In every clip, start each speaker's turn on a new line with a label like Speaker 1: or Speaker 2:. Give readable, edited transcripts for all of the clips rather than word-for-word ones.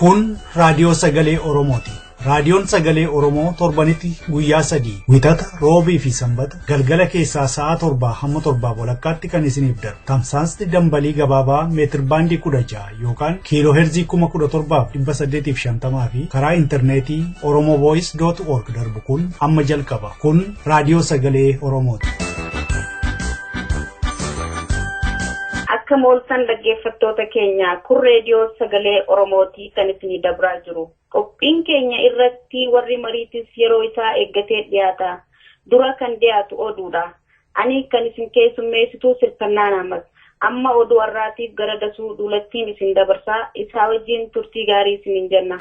Speaker 1: Kun raadiyoo sagalee Oromooti. Raadiyoon sagalee Oromoo torbanitti guyyaa 3 Wixata, Roobii fi Sanbata galgala keessaa sa'a 7 hamma 7:30 kan isiniif darbu. Tamsaasni dambalii gabaabaa meetir baandii 16 yookaan kiiloo heerzii 17,850 fi karaa intarneetii oromovoice.org darbu kun amma jalqaba. Kun raadiyoo sagalee Oromooti.
Speaker 2: Akka mooltan dhaggeeffattoota keenya kun reediyoo sagalee Oromootii kan isinii dabraa jiru. Qophiin keenya irratti warri mariitis yeroo isaa eeggatee dhiyaata. Dura kan dhiyaatu oduudha. Ani kan isin keessummeessitu Sirfannaan Ahmad. Amma oduu har'aatiif gara Dasuu Duulattiin isin dabarsaa. Isaa wajjin turtii gaarii isiniin jenna.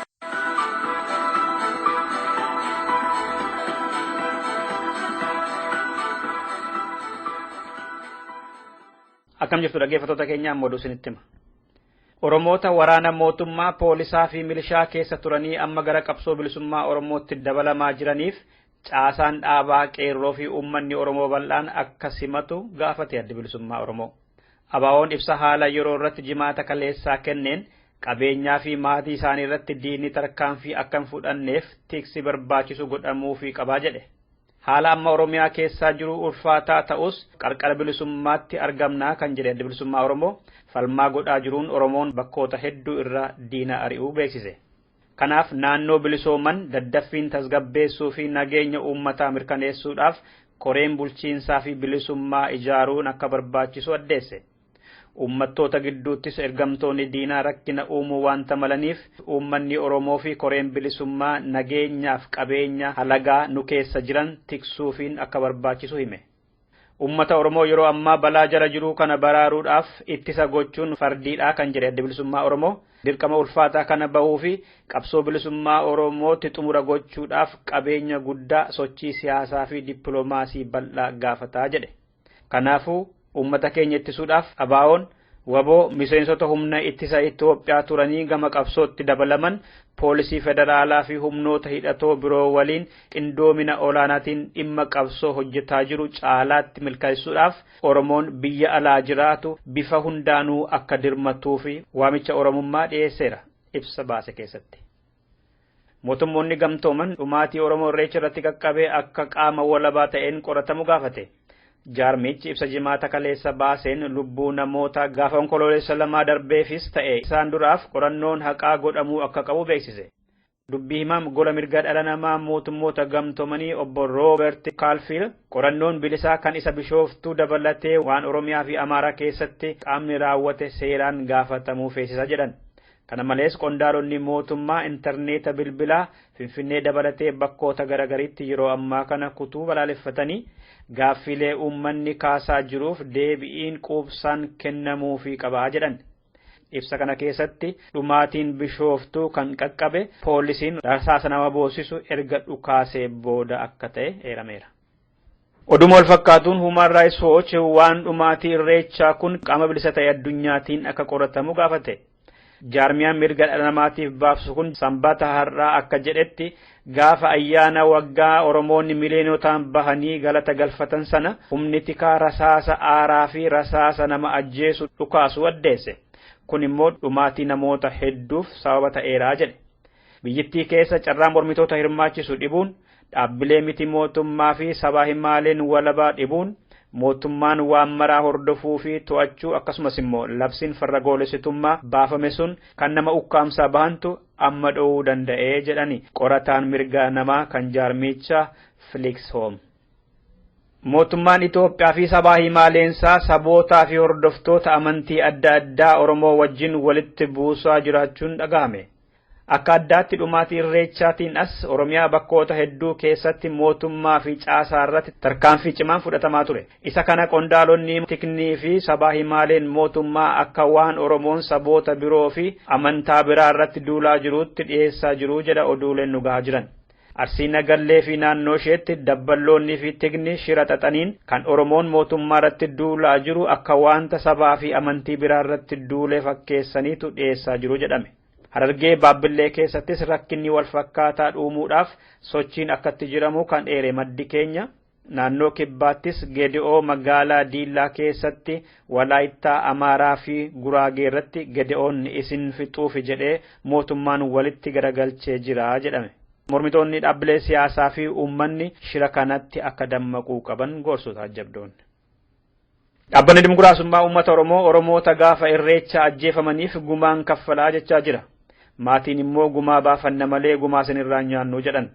Speaker 3: Akkam jirtu dhaggeeffattoota keenya, amma oduu isinitti hima. Oromoota waraana mootummaa, poolisaa fi milishaa keessa turanii amma gara qabsoo bilisummaa Oromootti dabalamaa jiraniif caasaan dhaabaa, qeerroo fi uummanni Oromoo bal'aan akka simatu gaafate Addi Bilisummaa Oromoo. ABO'n ibsa haala yeroo irratti jimaata kaleessaa kenneen qabeenyaa fi maatii isaanii irratti diinni tarkaanfii akka hin fudhanneef tiksi barbaachisu godhamuufii qabaa jedhe. Haala amma Oromiyaa keessaa jiru ulfaataa ta'us qarqara bilisummaatti argamnaa kan jedhe Adda Bilisummaa Oromoo, falmaa godhaa jiruun Oromoon bakkoota hedduu irraa diina ari'uu beeksise. Kanaaf naannoo bilisooman daddaffiin tasgabbeessuu fi nageenya uummataa mirkaneessuudhaaf koreen bulchiinsaa fi bilisummaa ijaaruun akka barbaachisu addeesse. Uummattoota gidduuttis ergamtoonni diinaa rakkina uumuu waanta malaniif uummanni Oromoo fi koreen bilisummaa nageenyaaf qabeenya halagaa nu keessa jiran tiksuufiin akka barbaachisu hime. Uummata Oromoo yeroo ammaa balaa jala jiru kana baraaruudhaaf ittisa gochuun fardiidha kan jedhe Adda Bilisummaa Oromoo, dirqama ulfaataa kana bahuu fi qabsoo bilisummaa Oromootti xumura gochuudhaaf qabeenya guddaa, sochii siyaasaa fi dippiloomaasii bal'aa gaafataa jedhe. Kanaafuu uummata keenya ittisuudhaaf ABO'n waboo miseensota humna ittisa Itoophiyaa turanii gama qabsootti dabalaman, poolisii federaalaa fi humnoota hidhatoo biroo waliin qindoomina olaanaatiin dhimma qabsoo hojjetaa jiru caalaatti milkaa'essuudhaaf Oromoon biyya alaa jiraatu bifa hundaanuu akka dirmatuu fi waamicha Oromummaa dhiyeesseera ibsa baase keessatti. Mootummoonni gamtooman dhumaatii Oromoo Irreecha irratti qaqqabee akka qaama walabaa ta'een qoratamu gaafate. Jaarmichi ibsa jimaata kaleessa baaseen lubbuu namoota gaafa Onkoloolessa 2 darbeefis ta'e isaan duraaf qorannoon haqaa godhamuu akka qabu beeksise. Dubbii himaan gola mirga dhala namaa mootummoota gamtoomanii obbo Roobert Kaalfiil qorannoon bilisaa kan isa Bishooftuu dabalatee waan Oromiyaa fi Amaaraa keessatti qaamni raawwate seeraan gaafatamuu feesisa jedhan. Kana malees qondaalonni mootummaa intarneeta bilbilaa Finfinnee dabalatee bakkoota garagariitti yeroo ammaa kana kutuu balaaleffatanii gaaffilee uummanni kaasaa jiruuf deebi'iin quubsaan kennamuufii qabaa jedhan. Ibsa kana keessatti dhumaatiin Bishooftuu kan qaqqabe poolisiin rasaasa nama boosisu erga dhukaasee booda akka ta'e eerameera. Oduma wal fakkaatuun Human Rights Watch waan dhumaatii Irreechaa kun qaama bilisa ta'e addunyaatiin akka qoratamu gaafate. Jaarmiyaan mirga dhala namaatiif baabsu kun sanbata har'aa akka jedhetti, gaafa ayyaana waggaa Oromoonni miliyonotaan bahanii galata galfatan sana humni tikaa rasaasa aaraa fi rasaasa nama ajjeesu dhukaasu addeesse. Kun immoo dhumaatii namoota hedduuf sababa ta'eeraa jedhe. Biyyittii keessa carraa mormitoota hirmaachisu dhibuun, dhaabbilee miti mootummaa fi sabaa himaaleen walabaa dhibuun, mootummaan waan maraa hordofuu fi to'achuu, akkasumas immoo labsiin farra goolessitummaa baafame sun kan nama ukkaamsaa bahantu amma dhoowuu danda'ee jedhani qorataan mirga namaa kan jaarmicha Felix Home. Mootummaan Itoophiyaa fi sabaa himaaleensaa sabootaa fi hordoftoota amantii adda addaa Oromoo wajjin walitti buusaa jiraachuun dhagahame. Akka addaatti dhumaatii Irreechaatiin as Oromiyaa bakkoota hedduu keessatti mootummaa fi caasaa irratti tarkaanfii cimaan fudhatamaa ture. Isa kana qondaalonni tiknii fi sabaa himaaleen mootummaa akka waan Oromoon saboota biroo fi amantaa biraa irratti duulaa jiruutti dhiyeessaa jiru jedha oduuleen nu gahaa jiran. Arsii Nagallee fi naannoo isheetti dabballoonni fi tikni shira xaxaniin kan Oromoon mootummaa irratti duulaa jiru akka waanta sabaa fi amantii biraa irratti duulee fakkeessaniitu dhiyeessaa jiru jedhame. Harargee Baabbillee keessattis rakkinni wal fakkaataa dhuumuudhaaf sochiin akkatti jiramu kan dheere maddi keenya. Naannoo Kibbaattis Geedi'oo magaalaa Diillaa keessatti Walaayittaa Amaaraa fi Guraagee irratti Geedi'oon isin fixuufi jedhee mootummaan walitti garagalchee jira jedhame. Mormitoonni dhaabbilee siyaasaa fi uummanni shira kanatti akka dammaquu qaban gorsu taajjabdoonni. Dhaabbanni Dimokiraasummaa Uummata Oromoo Oromoota gaafa Irreecha ajjeefamaniif gumaan kaffalaa jechaa jira. Maatiin immoo gumaa baafanna malee gumaa isinirraa nyaannu jedhan.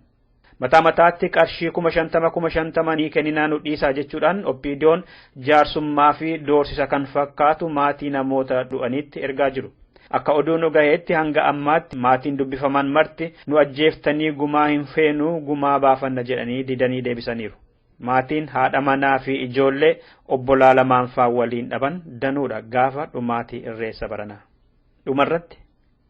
Speaker 3: Mataa mataatti qarshii 50,000 50,000 ni kenninaa nu dhiisaa jechuudhaan OPDO'n jaarsummaa fi doorsisa kan fakkaatu maatii namoota du'aniitti ergaa jiru. Akka oduu nu gaheetti hanga ammaatti maatiin dubbifaman marti nu ajjeeftanii gumaa hin feenuu gumaa baafanna jedhanii didanii deebisaniiru. Maatiin haadha manaa fi ijoollee obbolaa lamaan faa waliin dhaban danuudha gaafa dhumaatii Irreessa baranaa. Dhumarratti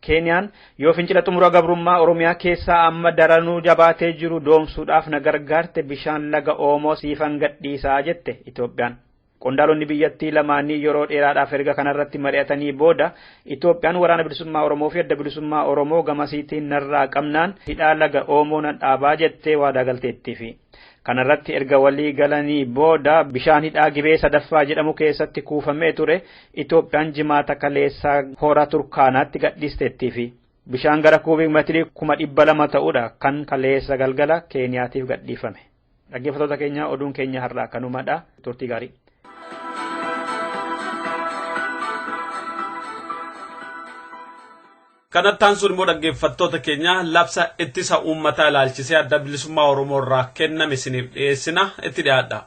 Speaker 3: Keeniyaan yoo fincila xumura gabrummaa Oromiyaa keessaa amma daranuu jabaatee jiru doomsuudhaaf na gargaarte bishaan laga Oomoo siifan gadhiisaa jette Itoophiyaan. Qondaalonni biyyattii lamaanii yeroo dheeraadhaaf erga kanarratti mari'atanii booda Itoophiyaan waraana bilisummaa Oromoo fi adda bilisummaa Oromoo gamasiitiin narraa qabnaan hidhaa laga Oomoo nan dhaabaa jettee waadaa galteettiifi. Kanarratti erga walii galanii booda bishaan hidhaa Gibee sadaffaa jedhamu keessatti kuufamee ture Itoophiyaan jimaata kaleessaa hora Turkaanaatti gadhiisteettiifi. Bishaan gara kuubik metirii 200,000 ta'udha kan kaleessa galgala Keeniyaatiif gadhiifame. Dhaggeeffattoota keenya oduun keenya har'aa kanumadha. Turtii gaarii.
Speaker 4: Kanattaan sun immoo dhaggeeffattoota keenya labsa ittisa uummataa ilaalchisee adda bilisummaa Oromoo irraa kenname isiniif dhiyeessina itti dhiyaadha.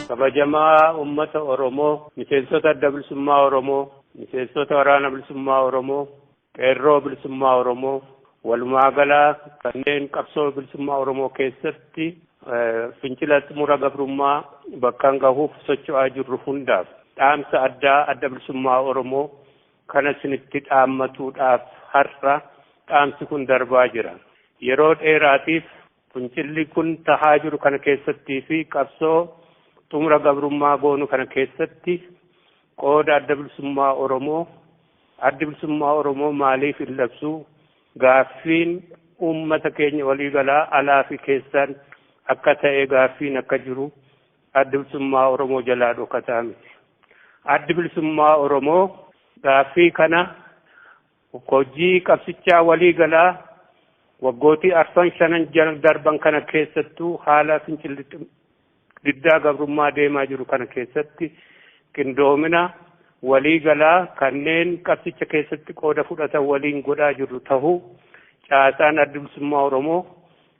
Speaker 5: Kabajamaa uummata Oromoo, miseensota adda bilisummaa Oromoo, miseensota waraana bilisummaa Oromoo, qeerroo bilisummaa Oromoo, walumaa galaa kanneen qabsoo bilisummaa Oromoo keessatti fincila xumura gabrummaa bakkaan gahuuf socho'aa jirru hundaaf dhaamsa addaa adda bilisummaa Oromoo kana isinitti dhaammatuudhaaf har'a dhaamsi kun darbaa jira. Yeroo dheeraatiif fincilli kun tahaa jiru kana keessattii fi qabsoo xumura gabrummaa goonu kana keessatti qooda adda bilisummaa Oromoo addi bilisummaa Oromoo maaliif hin labsu gaaffiin uummata keenya waliigalaa alaa fi keessaan akka ta'e gaaffiin akka jiru addi bilisummaa Oromoo jalaa dhokataa miti. Addi bilisummaa Oromoo gaaffii kana hojii qabsichaa waliigalaa waggootii 4 5 darban kana keessattuu haala fincilli diddaa gabrummaa deemaa jiru kana keessatti qindoomina waliigalaa kanneen qabsicha keessatti qooda fudhatan waliin godhaa jirru tahuu caasaan adda bilisummaa Oromoo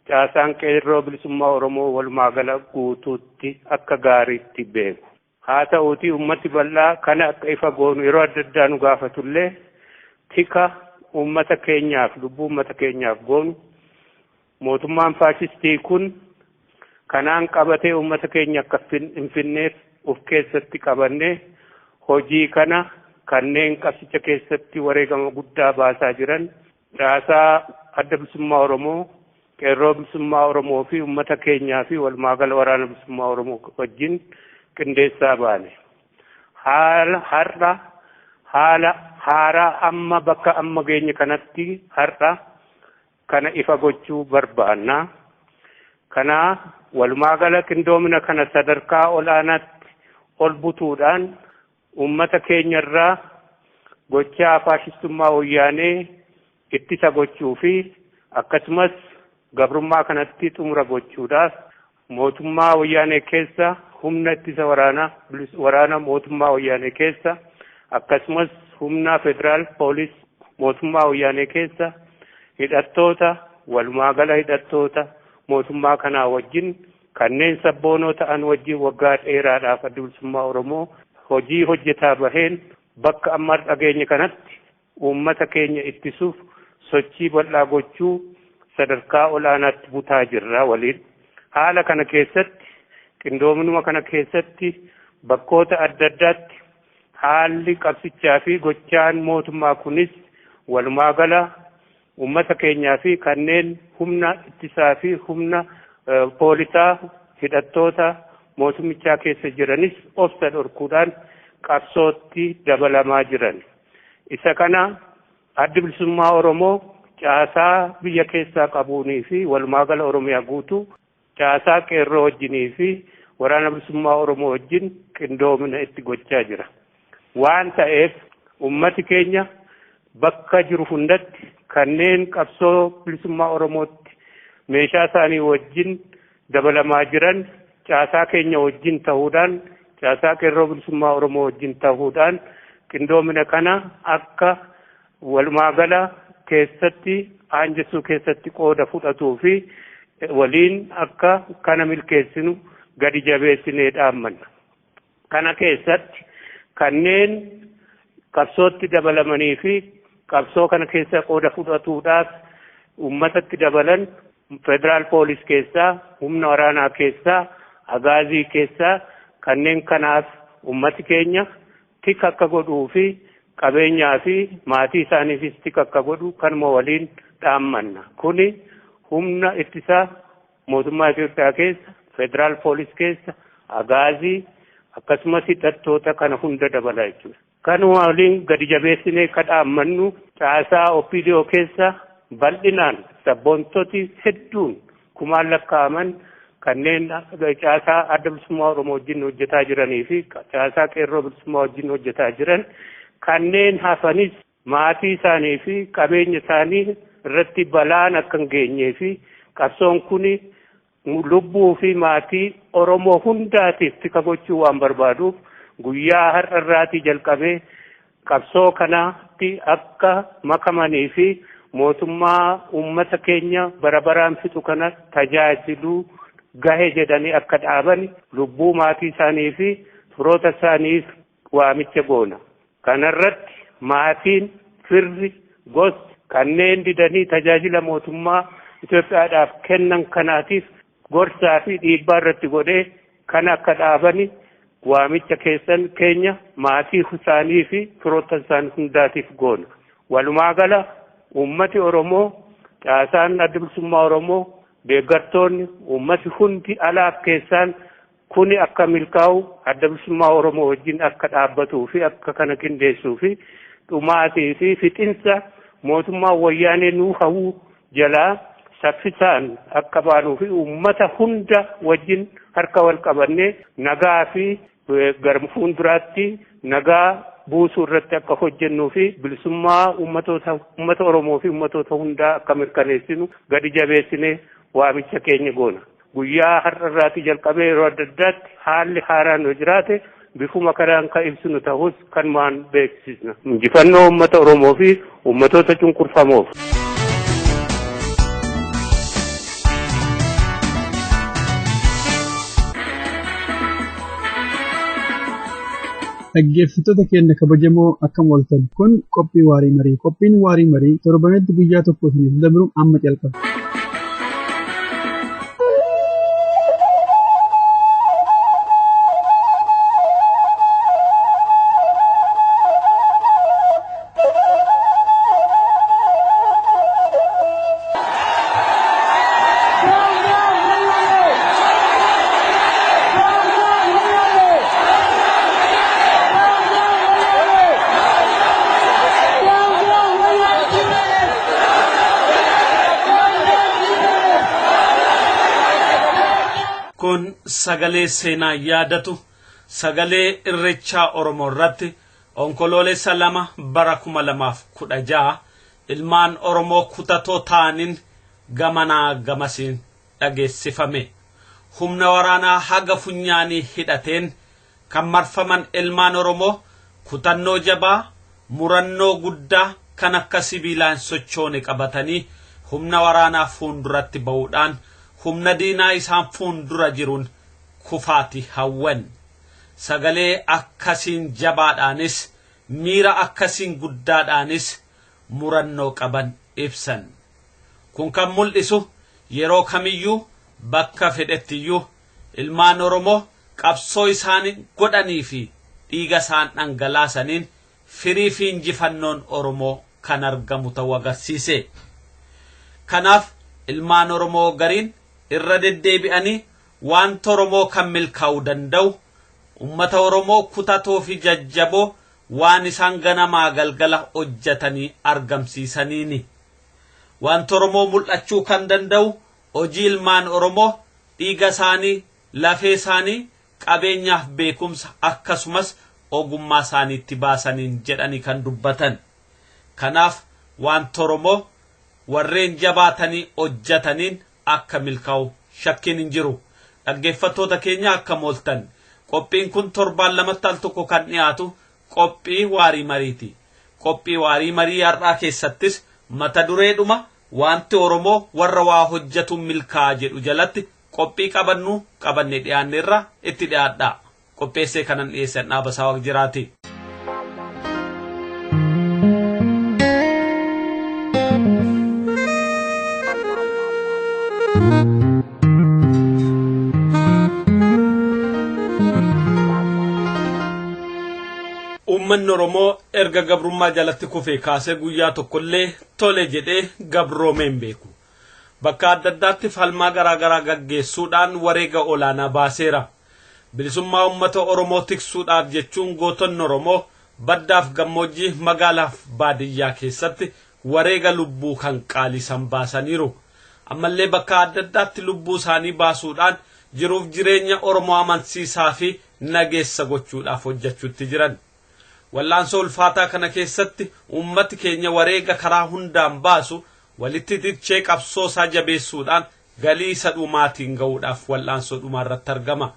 Speaker 5: caasaan qeerroo bilisummaa Oromoo walumaa gala guutuutti akka gaariitti beeku. Haa ta'uutii uummati bal'aa kana akka ifa goonu yeroo adda addaa nu gaafatullee tika uummata keenyaaf lubbuu uummata keenyaaf goonu mootummaan faashistii kun kanaan qabatee uummata keenya akka hin finneef of keessatti qabannee hojii kana kanneen qabsicha keessatti wareegama guddaa baasaa jiran caasaa adda bilisummaa Oromoo qeerroo bilisummaa Oromoo fi uummata keenyaa fi walumaa gala waraana bilisummaa Oromoo wajjin qindeessaa baane. Haala har'a haala haaraa amma bakka amma geenye kanatti har'a kana ifa gochuu barbaanna. Kana walumaa gala qindoomina kana sadarkaa olaanaatti ol butuudhaan uummata keenyarraa gochaa faashistummaa wayyaanee ittisa gochuu fi akkasumas gabrummaa kanatti xumura gochuudhaaf mootummaa wayyaanee keessa humna ittisa waraana mootummaa wayyaanee keessa akkasumas humna federaal poolis mootummaa wayyaanee keessa hidhattoota walumaa gala hidhattoota mootummaa kanaa wajjin kanneen sabboonoo ta'an wajjin waggaa dheeraadhaaf adda bilisummaa Oromoo hojii hojjetaa baheen bakka amma dhageenye kanatti uummata keenya ittisuuf sochii bal'aa gochuu sadarkaa olaanaatti butaa jirra waliin. Haala kana keessatti qindoominuma kana keessatti bakkoota adda addaatti haalli qabsichaa fi gochaan mootummaa kunis walumaa gala uummata keenyaa fi kanneen humna ittisaa fi humna poolisaa hidhattoota mootummichaa keessa jiranis obsa dhorkuudhaan qabsootti dabalamaa jiran. Isa kana addi bilisummaa Oromoo caasaa biyya keessaa qabuunii fi walumaagala Oromiyaa guutuu caasaa qeerroo wajjinii fi waraana bilisummaa Oromoo wajjin qindoomina itti gochaa jira. Waan ta'eef ummati keenya bakka jiru hundatti kanneen qabsoo bilisummaa Oromootti meeshaa isaanii wajjin dabalamaa jiran caasaa keenya wajjin ta'uudhaan caasaa qeerroo bilisummaa Oromoo wajjin ta'uudhaan qindoomina kana akka walumaagala keessatti aanjessuu keessatti qooda fudhatuu fi waliin akka kana milkeessinu gadi jabeessinee dhaammanna. Kana keessatti kanneen qabsootti dabalamanii fi qabsoo kana keessa qooda fudhatuudhaaf uummatatti dabalan federaal poolis keessaa, humna waraanaa keessaa, agaazii keessaa kanneen kanaaf ummati keenya tika akka godhuu fi qabeenyaa fi maatii isaaniifis tika akka godhu kanuma waliin dhaammanna. Kuni humna ittisaa mootummaa Itoophiyaa keessa, federaal poolis keessa, agaazii akkasumas hidhattoota kana hunda dabala jechuudha. Kanuma waliin gadi jabeessinee ka dhaammannu caasaa OPDO keessa bal'inaan sabboontoti hedduun kumaan lakkaa'aman kanneen caasaa adda bilisummaa Oromoo wajjin hojjetaa jiranii fi caasaa qeerroo bilisummaa wajjin hojjetaa jiran kanneen hafanis maatii isaanii fi qabeenya isaanii irratti balaan akka hin geenyee fi qabsoon kun lubbuu fi maatii Oromoo hundaatiif tika gochuu waan barbaaduuf guyyaa har'a irraatii jalqabee qabsoo kanatti akka makamanii fi mootummaa uummata keenya bara baraan fixu kana tajaajiluu gahe jedhanii akka dhaaban lubbuu maatii isaanii fi firoota isaaniif waamicha goona. Kanarratti maatiin, firri, gosti kanneen didanii tajaajila mootummaa Itoophiyaadhaaf kennan kanaatiif gorsaa fi dhiibbaa irratti godhee kana akka dhaabani waamicha keessan keenya maatii isaanii fi firoota isaanii hundaatiif goona. Walumaa gala uummati Oromoo, caasaan adda bilisummaa Oromoo, deeggartoonni uummati hundi alaaf keessaan kuni akka milkaa'u adda bilisummaa Oromoo wajjin akka dhaabbatuu fi akka kana qindeessuu fi dhumaatii fi fixinsa mootummaa wayyaanee nuu hawuu jalaa saffisaan akka baanuu fi uummata hunda wajjin harka wal qabannee nagaa fi gara fuulduraatti nagaa buusuu irratti akka hojjennuu fi bilisummaa uummata Oromoo fi uummatoota hundaa akka mirkaneessinu gadi jabeessinee waamicha keenya goona. Guyyaa har'a irraatii jalqabee yeroo adda addaatti haalli haaraan yoo jiraate bifuma kanaan kan ibsinu ta'us kanumaan beeksisna. Injifannoo uummata Oromoo fi uummatoota cunqurfamoof.
Speaker 6: Dhaggeeffattoota keenya kabajamoo akkam ooltan kun qophii waarii marii. Qophiin waarii marii torbanitti guyyaa tokko isiniif dabru amma jalqaba.
Speaker 4: Kun sagalee seenaa yaadatu sagalee irrechaa Oromoo irratti onkoloolessa 2 bara 2016 ilmaan Oromoo kutatoo ta'aniin gamanaa gamasiin dhageessifame. Humna waraanaa haga funyaanii hidhateen kan marfaman ilmaan Oromoo kutannoo jabaa murannoo guddaa kan akka sibiilaan sochoone qabatanii humna waraanaa fuulduratti ba'uudhaan humna diinaa isaan fuuldura jiruun kufaati hawwan. Sagalee akkasiin jabaadhaanis miira akkasiin guddaadhaanis murannoo qaban ibsan. Kun kan mul'isu yeroo kamiyyuu bakka fedhettiyyuu ilmaan Oromoo qabsoo isaan godhanii fi dhiiga isaan dhangalaasaniin firii fi injifannoon Oromoo kan argamu ta'uu agarsiise. Kanaaf ilmaan Oromoo gariin irra deddeebi'anii Wanti Oromoo kan milkaa'uu danda'u uummata Oromoo kutatoo fi jajjaboo waan isaan ganamaa galgala hojjetanii argamsiisaniini. Wanti Oromoo mul'achuu kan danda'u hojii ilmaan Oromoo dhiiga isaanii, lafee isaanii, qabeenyaaf beekumsa akkasumas ogummaa isaaniitti baasaniin jedhanii kan dubbatan. Kanaaf wanti Oromoo warreen jabaatanii hojjetaniin akka milkaa'u shakkiin hin jiru. Dhaggeeffattoota keenya akka mooltan qophiin kun torbaan lamatti al tokko kan dhiyaatu qophii waarii mariiti. Qophii waarii marii har'aa keessattis mata dureedhuma wanti Oromoo warra waa hojjetu milkaa'a jedhu jalatti qophii qabannu qabanne dhiyaanneerra itti dhiyaadha. Qopheessee kanan dhiyeessan Dhaabasaa Waaqjiraati. Uummanni Oromoo erga gabrummaa jalatti kufee kaasee guyyaa tokkollee tole jedhee gabroomee hin beeku. Bakka adda addaatti falmaa garaa garaa gaggeessuudhaan wareega olaanaa baaseera. Bilisummaa uummata Oromoo tiksuudhaaf jechuun gootonni Oromoo baddaaf gammoojjii magaalaaf baadiyyaa keessatti wareega lubbuu kan qaalisan baasaniiru. Ammallee bakka adda addaatti lubbuu isaanii baasuudhaan jiruuf jireenya Oromoo amansiisaa fi nageessa gochuudhaaf hojjechuutti jiran. Wallaansoo ulfaataa kana keessatti uummati keenya wareega karaa hundaan baasu walitti tichee qabsoo isaa jabeessuudhaan galii isa dhumaatiin ga'uudhaaf wallaansoo dhumaa irratti argama.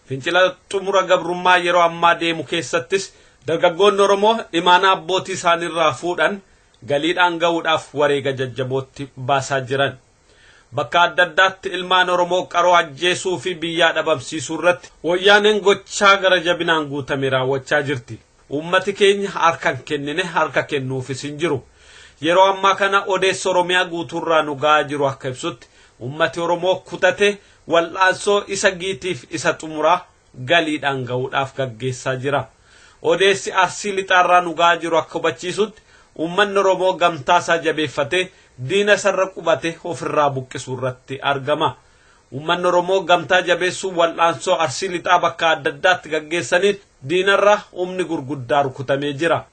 Speaker 4: Fincila xumura gabrummaa yeroo ammaa deemu keessattis dargaggoonni Oromoo imaanaa abbootii isaaniirraa fuudhan galiidhaan ga'uudhaaf wareega jajjabootti baasaa jiran. Bakka adda addaatti ilmaan Oromoo qaroo ajjeesuu fi biyyaa dhabamsiisuu irratti wayyaaneen gochaa gara jabinaan guutame raawwachaa jirti. Uummati keenya harka hin kennine harka kennuufis hin jiru. Yeroo ammaa kana odeessa Oromiyaa guutuurraa nu ga'aa jiru akka ibsutti uummati Oromoo kutate wal'aansoo isa giitiif isa xumuraa galiidhaan ga'uudhaaf gaggeessaa jira. Odeessi Arsii lixaarraa nu ga'aa jiru akka hubachiisutti uummanni Oromoo gamtaa isaa jabeeffatee diina isarra qubate ofirraa buqqisuu irratti argama. Uummanni Oromoo gamtaa jabeessuun wal'aansoo Arsii lixaa bakka adda addaatti gaggeessaniin diinarra humni gurguddaa rukutamee jira.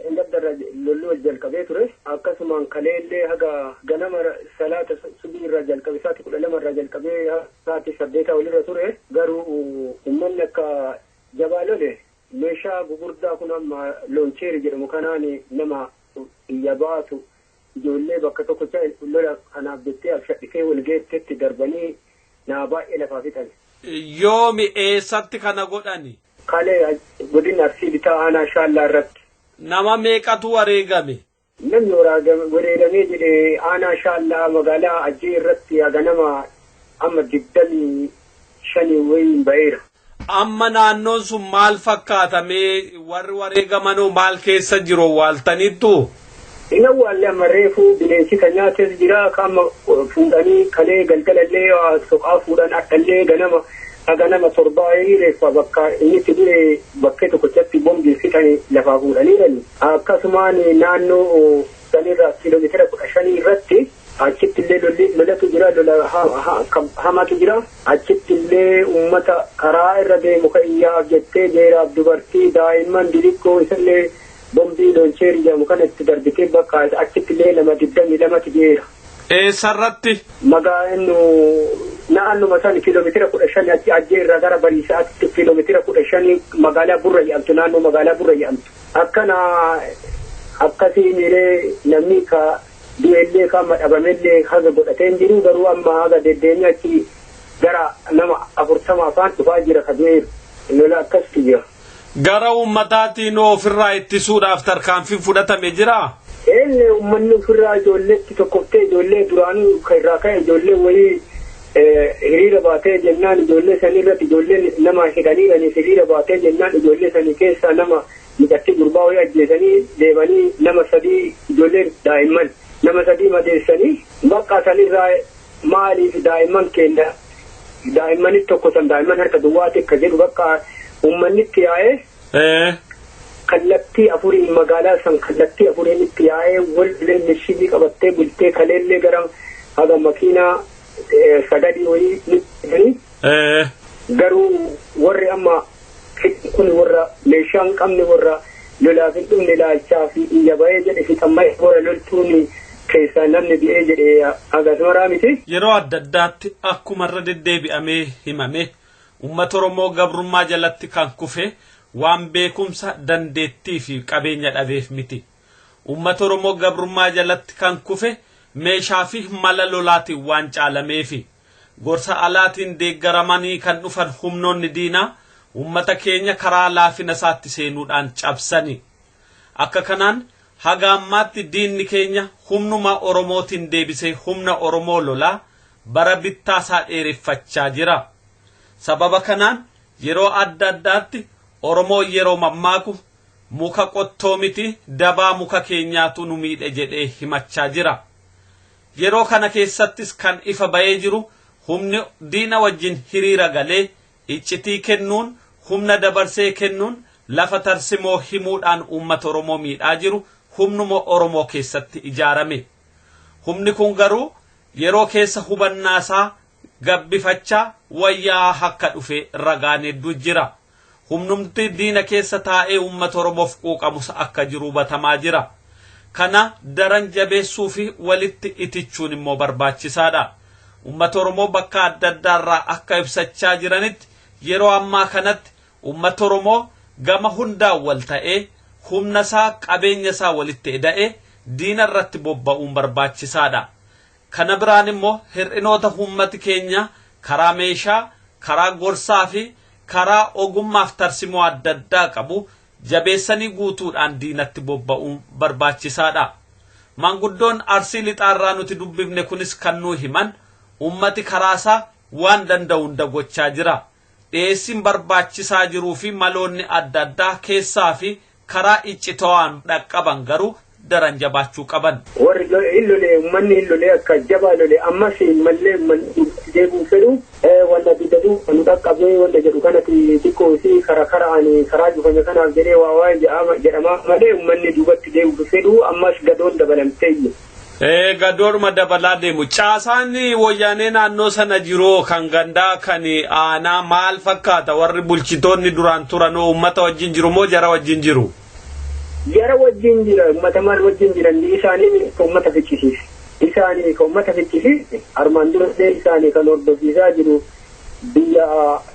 Speaker 7: Lolli wal jalqabee ture akkasumaan kaleellee haga ganama salaata subii irraa jalqabe sa'aatii 12 irraa jalqabee sa'aatii 8 olirra ture garuu uummanni akka jabaa lole meeshaa gugurdaa kun amma looncheeri jedhamu kanaan nama iyya baatu ijoollee bakka tokkocha lola kanaaf jettee abshadhitee wal geettetti darbanii naa baay'ee lafaa fixan.
Speaker 4: Yoomi eessatti kana godhani?
Speaker 7: Kalee godina Arsii lixaa aanaa Shaallaa irratti.
Speaker 4: Nama meeqatu wareegame?
Speaker 7: Namni wareegamee jedhee aanaa Shaallaa magaalaa Ajjee irratti ganama amma 25 wayiin ba'eera.
Speaker 4: Amma naannoon sun maal fakkaatamee warri wareegamanoo maal keessa jiru waaltaniittu?
Speaker 7: Inni awwaallee amma reefuu bineensi kan nyaates jira amma fuudhanii kalee galgalallee soqaa fuudhan akkallee ganama ganama torbaa reeffa bakka inni itti dure bakkee tokkochatti boombii fixanii lafaa fuudhaniirani. Akkasumaan naannoo sanirraa kiiloomeetira 15 irratti achitti illee lolatu jira lola hamaatu jira achitti illee uummata karaa irra deemu kan iyyaaf jettee jeeraaf dubartii daa'imman diriqqoo isallee bombii looncheerii jedhamu kana itti darbitee bakka achitti illee nama 22 jeera.
Speaker 4: Eessarratti?
Speaker 7: Magaalaan naannuma san kiiloomeetira 15 achi Ajjee irraa gara Bariisaatti kiiloomeetira 15 magaalaa Burra jedhamtu naannoo magaalaa Burra jedhamtu. Akkana akkasiin illee namni ka du'ellee ka amma dhabamellee haga godhatee hin jiru garuu amma haga deddeemee achi gara nama 40 afaan dhufaa jira ka du'eeru lola akkasitu jira.
Speaker 4: Gara uummataatiin ofirraa ittisuudhaaf tarkaanfiin fudhatame jiraa?
Speaker 7: Inni uummanni ofirraa ijoolleetti tokkoftee ijoollee duraanuu kan irraa ka'e ijoollee wayii hiriira baatee jennaan ijoollee sanii irratti ijoolleen nama hidhaniiranii hiriira baatee jennaan ijoollee sanii keessaa nama midhatti gurbaa wayii ajjeesanii deemanii nama 3 ijoollee daa'imman nama 3 madeessanii bakka sanirraa maaliif daa'imman kenna daa'immanitti tokko san daa'imman harka duwwaati akka jedhu bakka uummanni itti yaa'ee. Kallattii afuriin magaalaa san kallattii afuriin itti yaa'ee wal mishigii qabattee bultee kaleellee gara haga makiinaa 9 wayii ni. Garuu warri amma kun warra meeshaa hin qabne warra lolaaf hin dhumne ilaalchaa fi iyya bahee jedhe fixammaa warra loltuun keessaa namni du'ee jedhe akkasumaraa miti.
Speaker 4: Yeroo adda addaatti akkuma irra deddeebi'amee himame uummata Oromoo gabrummaa jalatti kan kufe waan beekumsa dandeettii fi qabeenya dhabeef miti. Uummata Oromoo gabrummaa jalatti kan kufe meeshaa fi mala lolaatiin waan caalameefi. Gorsa alaatiin deeggaramanii kan dhufan humnoonni diinaa uummata keenya karaa laafina isaatti seenuudhaan cabsani. Akka kanaan haga ammaatti diinni keenya humnuma Oromootiin deebisee humna Oromoo lolaa bara bittaa isaa dheereffachaa jira. Sababa kanaan yeroo adda addaatti Oromoo yeroo mammaaku muka qottoo miti dabaa muka keenyaatu nu miidhe jedhee himachaa jira. Yeroo kana keessattis kan ifa ba'ee jiru humni diina wajjin hiriira galee iccitii kennuun humna dabarsee kennuun lafa tarsimoo himuudhaan uummata Oromoo miidhaa jiru humnuma Oromoo keessatti ijaarame. Humni kun garuu yeroo keessa hubannaasaa gabbifachaa wayyaa akka dhufe ragaan hedduu jira. Humnumti diina keessa taa'ee uummata Oromoof quuqamus akka jiru hubatamaa jira. Kana daran jabeessuu fi walitti itichuun immoo barbaachisaadha. Uummata Oromoo bakka adda addaarraa akka ibsachaa jiranitti yeroo ammaa kanatti uummata Oromoo gama hundaan wal ta'ee humna isaa qabeenya isaa walitti eda'ee diina irratti bobba'uun barbaachisaadha. Kana biraan immoo hir'inoota uummati keenya karaa meeshaa, karaa gorsaa fi karaa ogummaaf tarsimoo adda addaa qabu jabeessanii guutuudhaan diinatti bobba'uun barbaachisaadha. Maanguddoon Arsii Lixaarraa nuti dubbifne kunis kan nuu himan ummati karaasaa waan danda'u hunda gochaa jira. Dhiyeessiin barbaachisaa jiruu fi maloonni adda addaa keessaa fi karaa iccitawaan dhaqqaban garuu daran jabaachuu qaban.
Speaker 7: Warri hin lolee uummanni hin lolee akka jabaa lolee ammas mallee uummanni deebi'uu fedhu wanta biddatu nu dhaqqabee wanta jedhu kanatti xiqqoo fi karaa karaan karaa cufame kanaaf jedhee waa waa jedhamaa malee uummanni duubatti deebi'uu fedhu ammas gadoon dabalamtee.
Speaker 4: Gadoodhuma dabalaa deemu. Caasaan wayyaanee naannoo sana jiru kan gandaa kan aanaa maal fakkaata warri bulchitoonni duraan turan uummata wajjin jiru moo jara wajjin jiru?
Speaker 7: Jara wajjin jira uummata maal wajjin jiran isaanii kan uummata ficcisiise. Isaanii kan uummata ficcisiise armaan durallee isaanii kan hordofsiisaa jiru biyya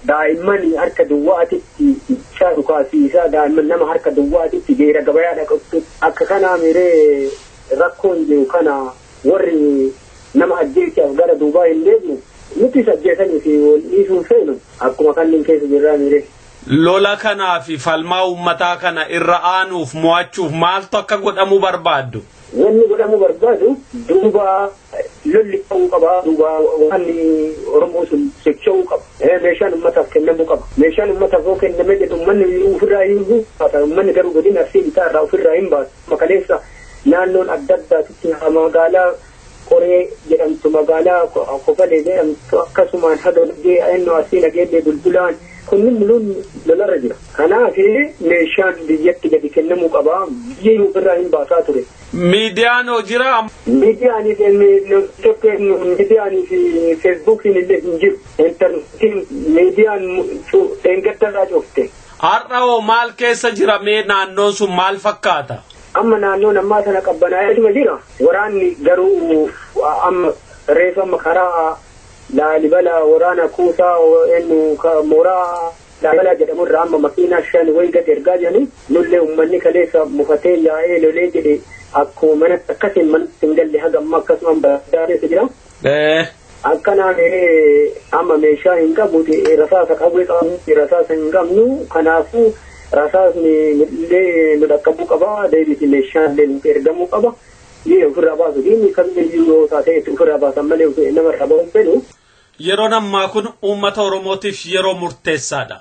Speaker 7: daa'imman harka duwwaatitti isaa dhukaasiisaa daa'imman nama harka duwwaatitti geera gabayaa dhaqattu akka kanaa miree rakkoon jiru kana warri nama ajjeechaaf gara duubaa hin deemne nutis ajjeesanii fi wal dhiisuun feenu akkuma kanneen keessa jirraa miree.
Speaker 4: Lola kanaa fi falmaa uummataa kana irra aanuuf mo'achuuf maaltu akka godhamuu barbaaddu?
Speaker 7: Wanni godhamuu barbaadu duuba lolli ta'uu qaba. Duuba waan Oromoo sun socho'uu qaba. Meeshaan uummataaf kennamuu qaba. Meeshaan uummataaf yoo kenname jedhu uummanni ofirraa hin baasa. Uummanni garuu godina Arsii Lixaa irraa ofirraa hin baasu. Makaleessa naannoon adda addaatitti magaalaa Qoree jedhamtu magaalaa Kofalee jedhamtu akkasumaan haga nagee ennoo Arsii Nageellee Bulbulaan kunniin muluun lolarra jira. Kanaaf meeshaan biyyatti gadi kennamuu qaba. Biyyi ofirraa hin baasaa ture.
Speaker 4: Miidiyaan hoo jira?
Speaker 7: Miidiyaanii fi feesbuukiin illee hin jiru. Intarneetiin miidiyaan dheengaddarraa cufte.
Speaker 4: Har'a hoo maal keessa jira mee naannoon sun maal fakkaata?
Speaker 7: Amma naannoon ammaa sana qabbanaa'eetuma jira. Waraanni garuu amma reefa amma karaa Laalibala waraana kuusaa mooraa Laalibala jedhamu irraa amma makiinaa 5 wayii gad ergaa jiranii nullee uummanni kaleessa mufatee yaa'ee lolee jedhe akkuma mana akkasiin manatti hin galle haga amma akkasuma badaa keessa jira. Akkanaan amma meeshaa hin qabu rasaasa qawwee qabnu rasaasa hin qabnu kanaafuu rasaasni illee nu dhaqqabuu qaba deebisi meeshaan illee nu ergamuu qaba. Ni ofirraa baasu diinni kamiyyuu yoo taate ofirraa baasan malee namarraa ba'uun fedhu.
Speaker 4: Yeroon ammaa kun uummata Oromootiif yeroo murteessaadha.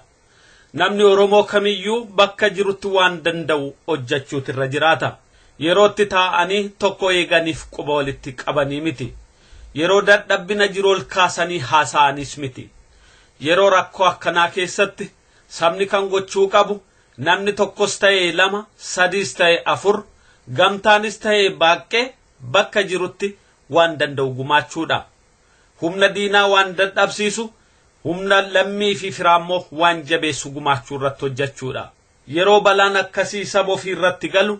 Speaker 4: Namni Oromoo kamiyyuu bakka jirutti waan danda'u hojjechuutu irra jiraata. Yerootti taa'anii tokko eeganiif quba walitti qabanii miti. Yeroo dadhabbina jiru ol kaasanii haasa'anis miti. Yeroo rakkoo akkanaa keessatti sabni kan gochuu qabu namni tokkos ta'ee 2, 3 ta'ee 4 gamtaanis ta'ee baaqee bakka jirutti waan danda'u gumaachuudha. Humna diinaa waan dadhabsiisu Humna lammii fi firaammoo waan jabeessu gumaachuu irratti hojjechuudha. Yeroo balaan akkasii saba ofii irratti galu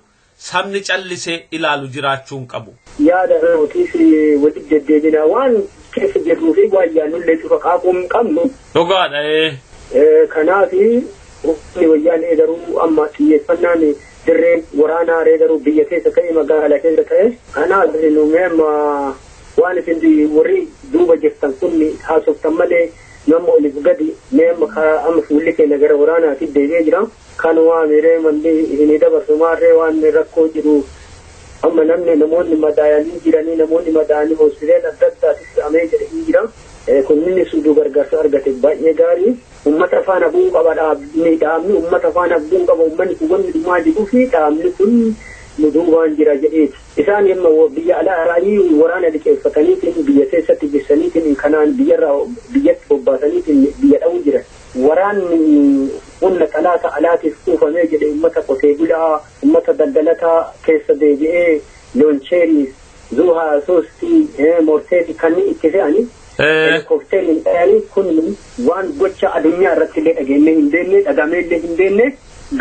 Speaker 4: sabni callisee ilaalu jiraachuu hin qabu.
Speaker 7: Yaada nutis walitti deddeebina waan keessa jirruu fi waan yaadnullee cufa qaaquu hin qabnu.
Speaker 4: Dhugaadha.
Speaker 7: Kanaaf humni wayyaanee garuu amma xiyyeeffannaan dirreen waraanaa ree garuu biyya keessa ta'e magaalaa keessa ta'e kanaaf nuyi amma waan isin warri duuba jirtan kun haasoftan malee nama oliif gadi mee amma fuulli keenya gara waraanaatti deebi'ee jira. Kan waan ree manni isinii dabarsu maarree waan rakkoo jiru amma namni namoonni madaa'anii jiranii namoonni madaa'anii hospitaala adda addaatis fe'amee jedhanii jira. Kunniin suuduu gargaarsa argate baay'ee gaarii. Uummata faana bu'uu qaba dhaabni dhaabni uummata faana bu'uu qaba uummanni kun wanni dhumaa jiruu fi dhaabni kun nu duubaan jira jedheeti. Isaan amma biyya alaa raayii waraana liqeeffataniitiin biyya keessatti jessaniitiin kanaan biyyarraa biyyatti bobbaasaniitiin biyya dha'uu jiran. Waraanni humna xalaata alaatiif kuufamee jedhe uummata qotee bulaa uummata daldalataa keessa deebi'ee looncheerii zuuhaa soostii morteetii kanneen itti fe'anii. Helikoophteriin dhayanii kun waan gocha addunyaa irratti illee dhageenyee hin beekne dhagamee illee hin beekne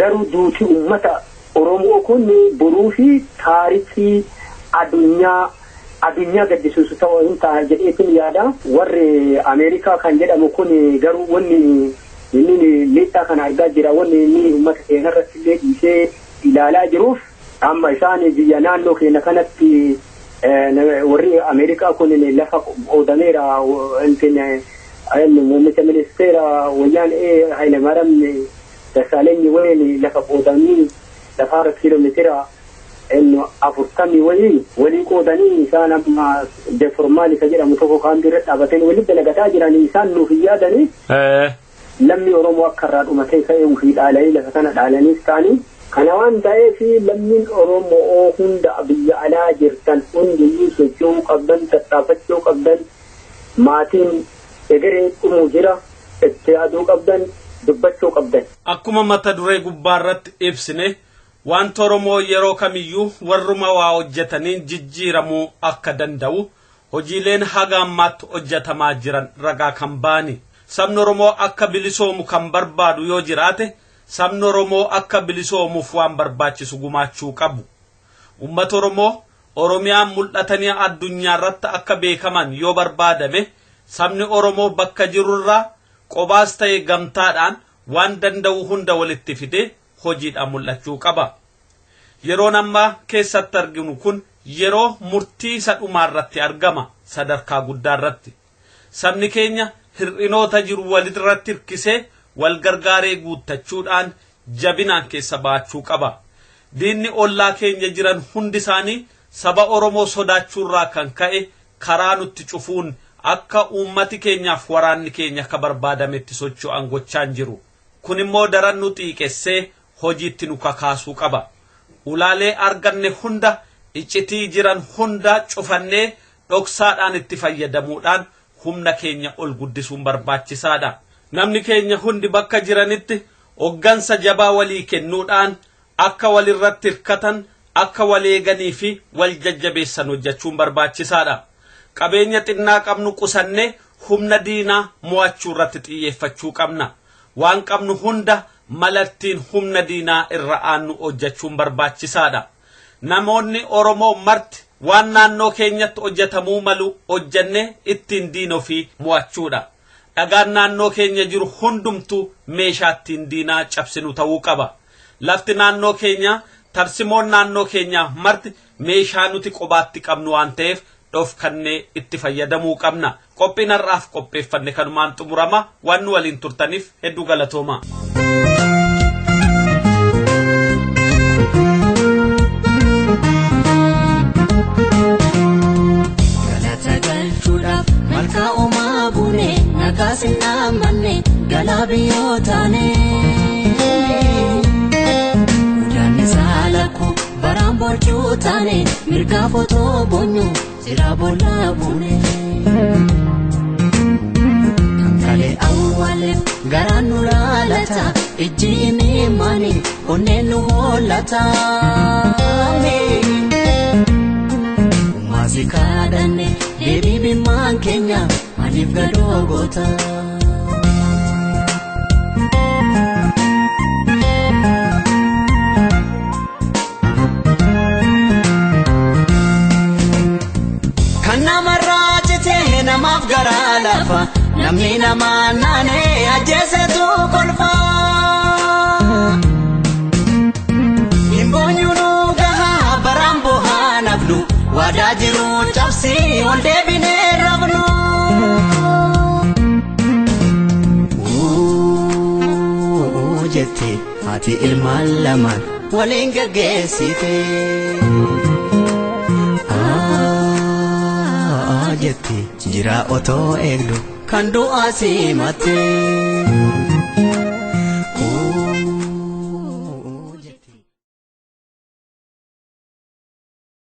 Speaker 7: garuu duuti uummata Oromoo kun boruu fi taarikii addunyaa gaddisiisu ta'uu hin ta'a jedheetin yaada. Warri Ameerikaa kan jedhamu kun garuu wanni inni miidhaa kana argaa jira wanni inni uummata keenya irratti illee dhiisee ilaalaa jiruuf amma isaan biyya naannoo keenya kanatti warri Ameerikaa kun lafa qoodameera muummicha ministeera wayyaanee Hayilamaariyaam Dassaaleny waliin lafa qoodanii lafaarra kiiloomeetira 40 waliin walii qoodanii isaan amma deformaal isa jedhamu tokko kaambii irra dhaabatanii waliin dalagataa jiranii isaan nuuf hin yaadanii. Lammi Oromoo akka irraa dhumatee ka'ee ofii dhaalanii lafa kana dhaalaniis ta'anii. Kana waan ta'eef lammiin Oromoo hunda biyya alaa jirtan hundiyyuu socho'uu qabdan tattaafachuu qabdan maatiin egeree dhumuu jira itti yaaduu qabdan dubbachuu qabdan.
Speaker 4: Akkuma mata duree gubbaa irratti ibsine wanta Oromoo yeroo kamiyyuu warruma waa hojjetaniin jijjiiramuu akka danda'u hojiileen haga ammaatti hojjetamaa jiran ragaa kan ba'ani. Sabni Oromoo akka bilisoomu kan barbaadu yoo jiraate sabni Oromoo akka bilisoomuuf waan barbaachisu gumaachuu qabu. Uummata Oromoo Oromiyaan mul'atanii addunyaa irratti akka beekaman yoo barbaadame sabni Oromoo bakka jirurraa qobaas ta'e gamtaadhaan waan danda'u hunda walitti fidee hojiidhaan mul'achuu qaba. Yeroon ammaa keessatti arginu kun yeroo murtii isa dhumaa irratti argama sadarkaa guddaa irratti. Sabni keenya hir'inoota jiru walirratti hirkisee wal gargaaree guuttachuudhaan jabinaan keessa baachuu qaba. Diinni ollaa keenya jiran hundi isaanii saba Oromoo sodaachuurraa kan ka'e karaa nutti cufuun akka uummati keenyaaf waraanni keenya akka barbaadametti socho'an gochaan jiru. Kun immoo daran nu xiiqessee hojiitti nu kakaasuu qaba. Ulaalee arganne hunda iccitii jiran hunda cufannee dhoksaadhaan itti fayyadamuudhaan humna keenya ol guddisuun barbaachisaadha. Namni keenya hundi bakka jiranitti hoggansa jabaa walii kennuudhaan akka walirratti hirkatan akka wal eeganii fi wal jajjabeessan hojjechuun barbaachisaadha. Qabeenya xinnaa qabnu qusannee humna diinaa mo'achuu irratti xiyyeeffachuu qabna. Waan qabnu hunda malattiin humna diinaa irra aannu hojjechuun barbaachisaadha. Namoonni Oromoo marti waan naannoo keenyatti hojjetamuu malu hojjennee ittiin diina ofii mo'achuudha. Dhagaan naannoo keenya jiru hundumtuu meeshaa ittiin diinaa cabsinu ta'uu qaba. Lafti naannoo keenyaa tarsimoon naannoo keenyaa marti meeshaa nuti qobaatti qabnu waan ta'eef dhofkannee itti fayyadamuu qabna. Qophiin har'aaf qopheeffanne kanumaan xumurama. Waan nu waliin turtaniif hedduu galatooma.
Speaker 8: Galata galchuudhaaf malkaa uumaa buune nagaa sinnaa manne galaa biyyoo taane. Udaan isaa lakkoo baraan boocuu taane mirgaa footoo boonyu jira boolla buune. Kan kalee awwaaleef garaan nu laalata ijji miimani onneen nu hollata. Maasii kaadhanne deebii bimmaan keenya maaliif gadoo goota? garaa lafa namni namaa naanee ajjeesetu kolfa. Himboonyuu gahaa baraan bohaa nafnu waadaa jiru cabsii ol deebinee rafnu. Jette haati ilmaan lamaan waliin gaggeessite. Jette jira otoo eegdu kan du'aa simatte.